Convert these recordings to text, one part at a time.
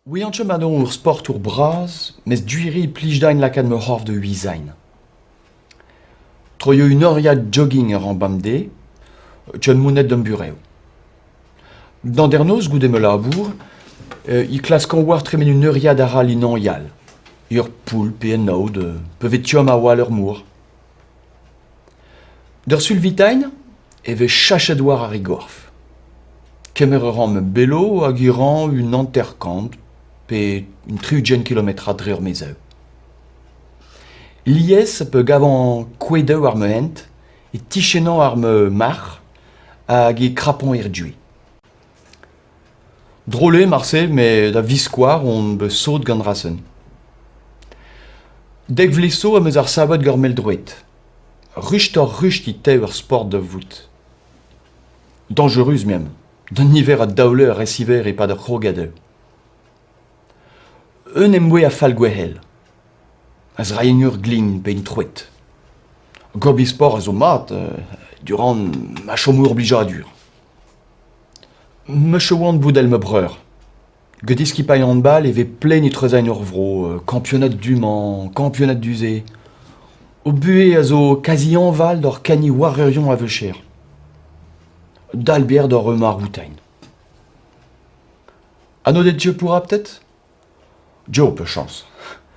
Ouian ket mat on ur sportour bras mes gwir eo e plij din lakaat ma c'horf da wizain. Troioù un euriad jogging a ran bemdez, kent monet d'am burev. D'an hanternoz goude ma labour e klaskan war tremen un euriad arall en hañval, ur poull pe un aod pe vez tomm a-walc'h ar mor. D'ur sul vintin e vez chachet war ar e gorf. Kemer a ran ma belo hag e ran un 50 pe un 60 kilometrad dre ar maezioù. Lies pe gavan koadoù war ma hent e tichennañ war ma marc'h hag e krapañ er gwez. Drol eo marse met a-viskoazh on bet sot gant Rasen. Dek vloaz zo em eus arsavet gant ar mell-droed. Rustoc'h-rust e teu ar sport da vout. Dañjerus memes, d'an niver a daoler resiver e-pad ar c'hrogadoù. Un em boa a fall-gwec'hel. A zrailhen ur glin pe un troed. Gober sport a zo mat durant ma chomo ur blijadur. Mech e oan bout èl ma breur. Get skipailh handball e vez plaen e-treuzagn ur vro, kampionad du-mañ, kampionad du-se. O buhez a zo kazi hañval doc'h kani warerion a vecher. Dalbert doc'h ur marvoutain. Anodet Dieu pourra peut-être? Joe pechañs.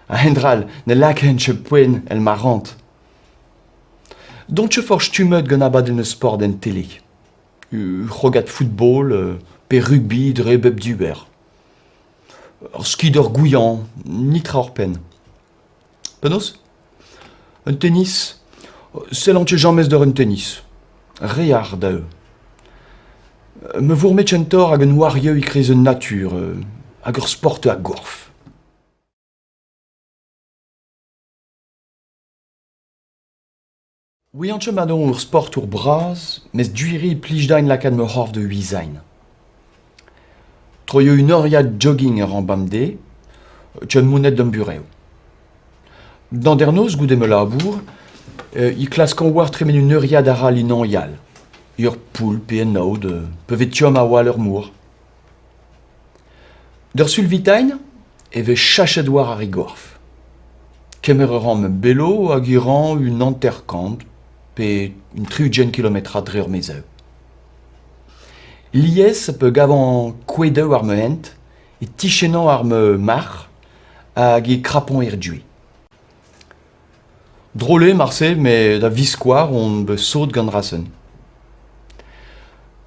A-hend-all ne lakaen ket poent èl ma rant. Dont ket forzh stummet gant abadennoù sport en tele. Ur c'hrogad football pe rugby dre bep diouer. Ur skider gouiañ, netra oc'hpenn. Penaos ? Un tennis ? Sellan ket james d'ur un tennis. Re art eo. Me vourmet kentoc'h hag un oarioù e-kreiz an natur hag ur sport a-gorf. Ouian ket mat on ur sportour bras mes gwir eo e plij din lakaat ma c'horf da wizain. Troioù un euriad jogging a ran bemdez, kent monet d'am burev. D'an hanternoz goude ma labour e klaskan war tremen un euriad arall en hañval, ur poull pe un aod pe vez tomm a-walc'h ar mor. D'ur sul vintin e vez chachet war ar e gorf. Kemer a ran ma belo hag e ran un 50 pe un 60 kilometrad dre ar maezioù. Lies pe gavan koadoù war ma hent e tichennañ war ma marc'h hag e krapañ er gwez. Drol eo marse met a-viskoazh on bet sot gant Rasen.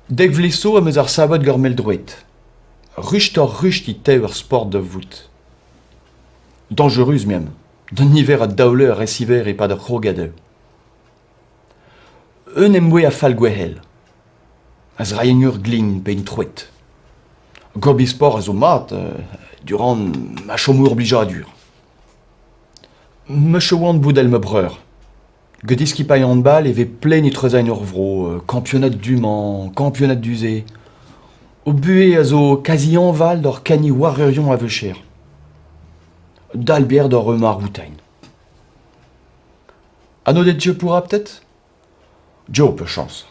Dek vloaz zo em eus arsavet gant ar mell-droed. Rustoc'h-rust e teu ar sport da vout. Dañjerus memes, d'an niver a daoler resiver e-pad ar c'hrogadoù. Un em boa a fall-gwec'hel. A zrailhen ur glin pe un troed. Gober sport a zo mat durant ma chomo ur blijadur. Mech e oan bout èl ma breur. Get skipailh handball e vez plaen e-treuzagn ur vro, kampionad du-mañ, kampionad du-se. O buhez a zo kazi hañval doc'h kani warerion a vecher. Dalbert doc'h ur marvoutain. Anodet Dieu pourra peut-être? Joe pechañs.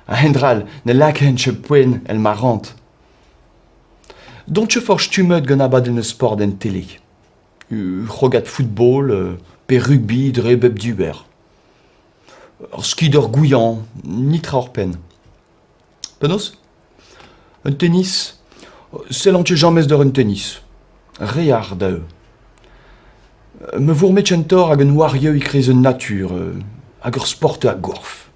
A-hend-all ne lakaen ket poent èl ma rant. Dont ket forzh stummet gant abadennoù sport en tele. Ur c'hrogad football pe rugby dre bep diouer. Ur skider gouiañ, netra oc'hpenn. Penaos ? Un tennis ? Sellan ket james d'ur un tennis. Re art eo. Me vourmet kentoc'h hag un oarioù e-kreiz an natur hag ur sport a-gorf.